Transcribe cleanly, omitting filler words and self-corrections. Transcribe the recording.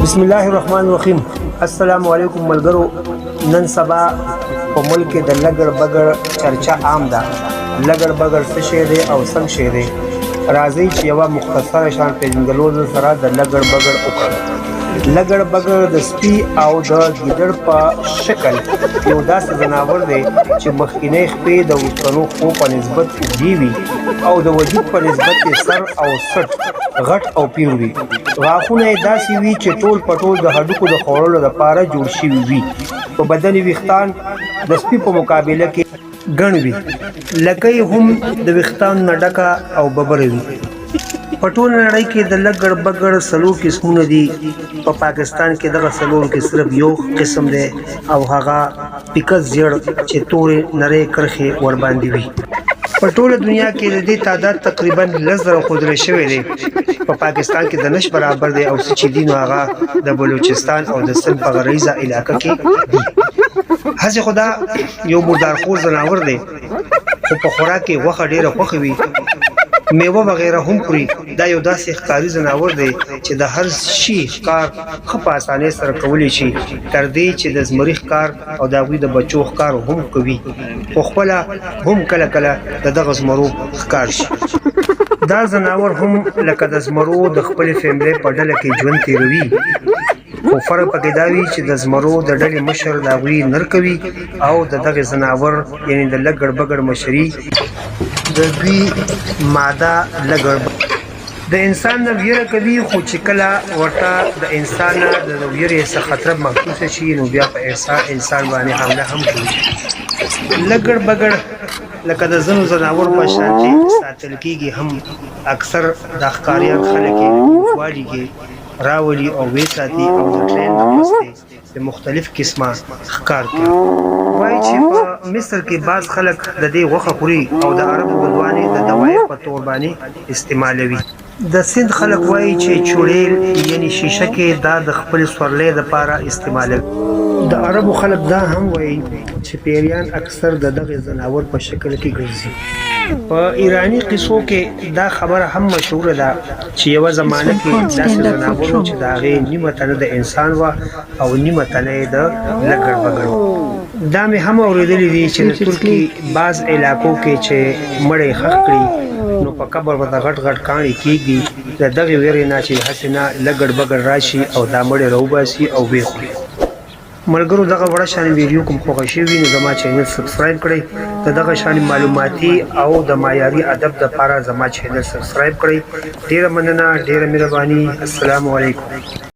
بسم الله الرحمن الرحیم. السلام علیکم ملګرو. نن سبا په ملک کې د لګړ بګړ چرچا عام ده. لګړ بګړ څه شی دی او څنګه شی دی؟ راځئ چې یوه مختصره شان پېژندګلو سره د لګړ بګړ وکړو. لګړ بګړ د سپي او د ګیدړ په شکل یو داسې ځناور دی چې مخکینۍ خپې د وروستنو خپو په نسبت اوږدې وي او د وجود په نسبت یې سر او څټ غټ او پیر وي. غاښونه یې داسې وي چې ټول په ټول د هډوکو د خوړلو لپاره جوړ شوي وي. په بدن یې ویښتان د سپي په مقابله کې ګڼ وي، لکۍ هم د ویښتانو نه ډکه او ببره وي. په ټوله نړۍ کې د لګړ بګړ څلور قسمونه دي. په پاکستان کې دغه څلور کې صرف یو قسم دی او هغه پیکه زیړ چې تورې نرۍ کرښې ورباندې وي. په ټوله دنیا کې د دې تعداد تقریبا 10,000 ښودل شوی دی. په پاکستان کې د نش برابر دی او څه چې دي نو هغه د بلوچستان او د سند په غریزه علاقه کې دي. هسې خو دا یو مردارخور ځناور دی، خو په خوراک کې غوښه ډېره خوښه وي، میوه وغیره هم خوري. دا یو داسې ښکاري ځناور دی چې د هر شي ښکار ښه په اسانۍ سره کولی شي، تر دې چې د زمري ښکار او د هغوی د بچو ښکار هم کوي، خو خپله هم کله کله د دغه زمرو ښکار شي. دا ځناور هم لکه د زمرو د خپلې فیملۍ په ډله کې ژوند تېروي، خو فرق پکې دا وي چې د زمرو د ډلې مشر د هغوی نر کوي او د دغه ځناور یعنی د لګړ بګړ مشري د دوی ماده لګړ د انسان نه ویره کوي. خو چې کله ورته د انسان نه د ویرې څخه خطر محسوسه شي نو بیا په انسان باندې حمله هم کوي. لګړ بګړ لکه د ځینو ځناورو په شان چې ساتل کېږي هم، اکثر دا ښکاریان خلک یې اوږدوالي کې راولي او ویې ساتي او د ټرین نه پس د مختلف قسمه ښکار کوي. وایي چې په مصر کې بعض خلک د دې غوښه خوري او د عربو بدوان یې د دوایې په طور باندې استعمالوي. د سند خلک وایي چې چوړیل یعنی شیشه کې دا د خپلې سورلۍ لپاره استعمالوي. د عربو خلک دا هم وایي چې پیریان اکثر د دغې ځناور په شکل کې ګرځي. په ایراني قصو کې دا خبره هم مشهوره ده چې یوه زمانه کې داسې ځناور و چې د هغې نیمه تنه د انسان وه او نیمه تنه یې د لګړ بګړ وه. دا مې هم اورېدلي دي چې د ترکي بعض علاقو کې چې مړی ښخ کړي نو په قبر ورته غټ غټ کاڼي کېږدي د دغې وېرې نه چې هسې نه لګړ بګړ راشي او دا مړی راوباسي او ویې خوري. ملګرو، دغه وړه شان ویډیو کوم خوښه شوی وي نو زما چینل سبسکرایب کړئ. د دغه شان معلوماتي او د معیاري ادب لپاره زما چینل سبسکرایب کړئ. ډیره مننه، ډیره مهرباني. السلام علیکم.